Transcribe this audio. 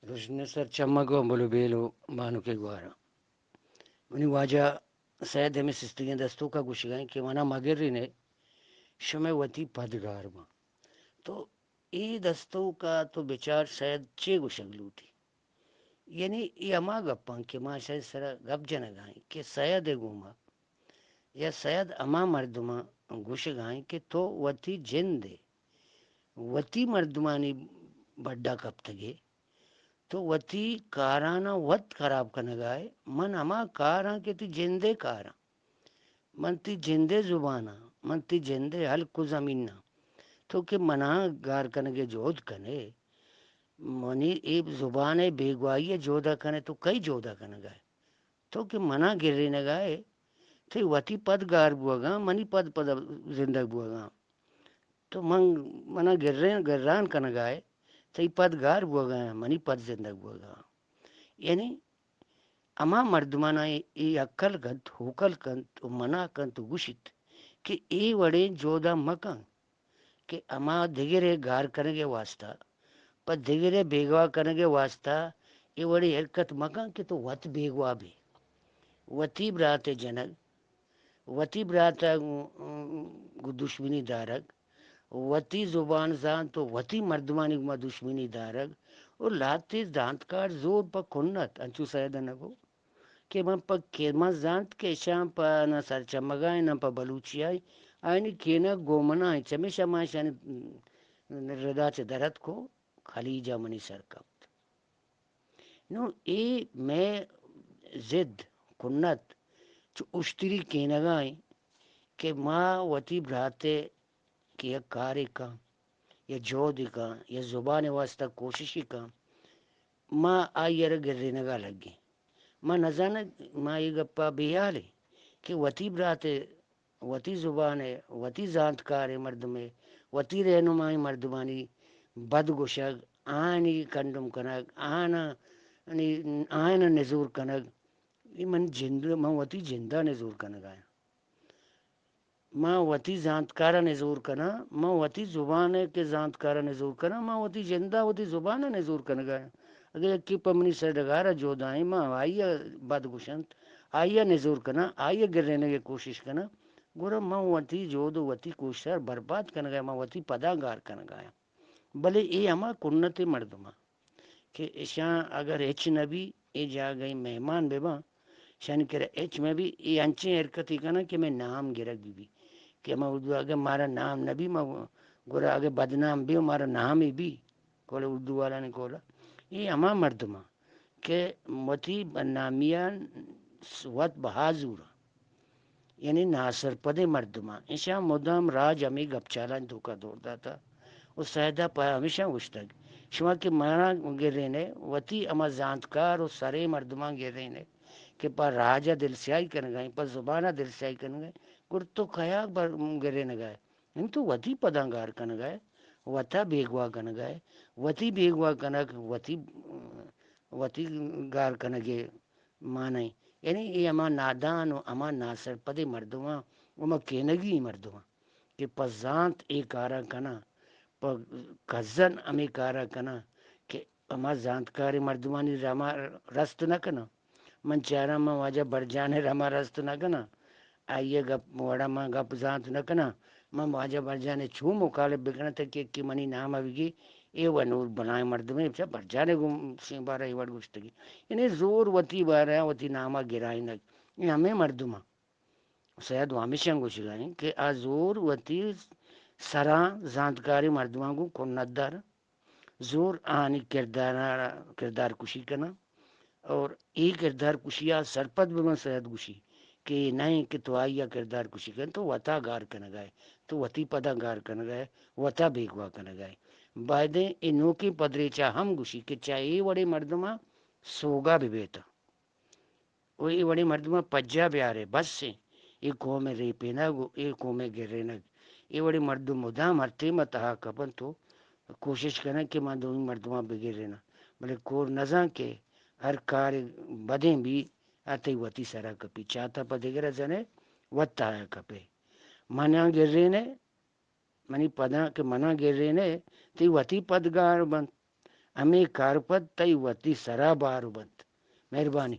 رژن سرچمگ ءُ بلوبیل ءُ بانک ءِ گواراں۔ منی واجہ سید ہمے سستگیں دستوک ءَ گوشگ ءَ انت کہ منا مگرین ئے، شمئے وتی پد گار باں۔ تو اے دستوک ءَ تو بچار سید چے گوشگ لوٹی؟ یعنی اے ہما گپ انت کہ ما شمئے سرا گپ جنگ ءَ ایں کہ سید ءِ گوما یا سید ہما مردماں گوشگ ءَ انت کہ تو وتی جند ءِ وتی مردمانی بڈا کپتگ ئے، تو وتی کاراناں وت خراب کنگ ءَ ئے۔ من ہما کاراں کہ تئی جند ءِ کاراں، من تئی جند ءِ زباناں، من تئی جند ءِ ہلک ءُ زمیناں، تو کہ منا گار کنگ ءِ جہد کن ئے، منی اے زبان ءِ بیگواہی ءِ جہد ءَ کن ئے، تو کئی جہد ءَ کنگ ءَ ئے؟ تو کہ منا گرینگ ءَ ئے، تئی وتی پد گار بوگ ءَ، منی پد پد زندگ بوگ ءَ۔ تو من، منا گرین، گران کنگ ءَ ئے، تئی پد گار بوگ ءَ، منی پد زندگ بوگ ءَ۔ یعنی ہما مردماناں اے، اے عقل کنت، ہوکل کنت ءُ منع کنت ءُ گوشیت کہ اے وڑیں جہداں مکن۔ کہ ہما دگرے گار کنگ ءِ واسطہ، پہ دگرے بیگواہ کنگ ءِ واسطہ اے وڑیں حرکت مکن کہ تو وت بیگواہ بے۔ وتی برات ءِ جنگ، وتی برات ءَ گوں، گوں دشمنی دارگ، وتی زبان زانت ءُ وتی مردمانی گوما دشمنی دارگ ءُ لہتے زانتکار زور پہ کنت، انچو سید ءَ نہ گو کہ من پہ کہ من زانت کہ اشاں پہ نہ سرچمگاں، نہ پہ بلوچیاں، آیانی کینگ گوں منا انت، چمیشا من اشانی ردا چہ در اتک ءُ خلیجا منی سر کپت۔ نوں اے مئے ضد کنت چو اشتری کینگا انت کہ ما وتی برات ءَ کہ یک کارے کن یا جہدے کن یا زبان ءِ واسطہ کوششے کن، ما آئی ءَ را گرینگا لگیں۔ ما نزانگ، ما اے گپا بے ہیال ایں کہ وتی برات ءِ، وتی زبان ءِ، وتی زانتکاریں مردم ءِ، وتی رہنمائیں مردمانی بد گوشگ، آیانی کنڈم کنگ، آیاناں، آیاناں نزور کنگ، اے من جند، من وتی جندا نزور کنگا آں۔ من وتی زانتکاراں نزور کناں، من وتی زبان ءِ کہ زانتکاراں نزور کناں، من وتی جندا وتی زبان ءَ نزور کنگا آں۔ اگہ یکے پہ منی سر ڈگار ءَ جہد ءَ ایں، من آئی ءَ بد گوشنت، آئی ءَ نزور کناں، آئی ءَ گرینگ ءِ کوشش کناں، گڑا من وتی جہد ءُ وتی کوشش ءَ برباد کنگا آں، من وتی پداں گار کنگا آں۔ بلے اے ہما کنتیں مردماں کہ اشاں اگر ہچ نہ بی، اے جاگہ ءِ مہمان بہ باں، اشانی کرا ہچ مہ بی، اے انچیں حرکتے کناں کہ مئے نام گرگ بہ بی۔ کہ ہما اردو اگہ مارا نام نہ بی، ما گڑا اگہ بدنام بی، مارا نامے بی، کول اردو والانی کولا۔ اے ہما مردماں کہ وتی بدنامیاں وت بہا زوراں۔ یعنی ناسرپدیں مردماں، اشاں مدام راج ہمے گپچالانی توکا دور داتا ءُ سید ءَ پہ ہمیشاں گوشتگ، شما کہ منا گرین ئے، وتی ہما زانتکار ءُ سریں مردماں گرین ئے کہ پہ راج ءَ دلسیاہی کنگا ایں، پہ زبان ءَ دلسیاہی کنگا ایں، گڑا تو کئیا بر-، گرینگا ئے؟ یعنی تو وتی پداں گار کنگا ئے، وتا بیگواہ کنگا ئے، وتی بیگواہ کنگ، وتی، وتی گار کنگ ءِ معنی۔ یعنی اے ہما نادان ءُ ہما ناسرپدیں مردماں ءُ ہما کینگی مردماں کہ پہ زانت اے کاراں کناں، پہ کزن ہمے کاراں کناں کہ ہما زانتکاریں مردمانی رما رست نہ کناں۔ من چاراں من واجہ برجان ءِ رما رست نہ کناں، آئی ءِ گپ وڑا من گپ زانت نہ کناں۔ من واجہ برجان ءَ چو مخالف بکناں تاکہ کہ منی نام ءَ بگی، اے و نور بلائیں مردمے، چہ برجان ءَ گوں شیں بارہ ءَ اے وڑ گوشتگی۔ یعنی زور وتی بارہ ءَ وتی نام ءَ گرائینگ، اے ہمے مردماں۔ سید و ہمیشاں گوشگا ایں کہ آ زور وتی سراں زانتکاریں مردماں گوں کنت دار، زور آنی کردار، کردار کشی کناں اور اے کردار کشی ءَ سرپد ببن۔ سید گوشی کہ اے نہ ایں کہ تو آئی ءَ کردار کشی کن، تو وتا گار کنگا ئے، تو وتی پداں گار کنگا ئے، وتا بیگواہ کنگا ئے۔ بایدیں اے نوکیں پدریچ ءَ ہم گوشی کہ چہ اے وڑیں مردماں سوگا ببیتاں۔ و اے وڑیں مردماں پجا بیارے، بس ایں۔ اے قوم ءِ ریپینگ و اے قوم ءِ گرینگ۔ اے وڑیں مردم مدام ہر ٹیم ءَ تہا کپنت و کوشش کننت کہ من دومی مردماں بگریناں۔ بلے کور نزان کہ ہر کارے بدیں بی، آ تئی وتی سرا کپی۔ چاتا پہ دگرا جنے، وت تہا کپے۔ منا گرینئے، منی پداں کہ منا گرینئے، تئی وتی پد گار بنت۔ ہمے کارپد تئی وتی سرا بار بنت۔ مہربانی۔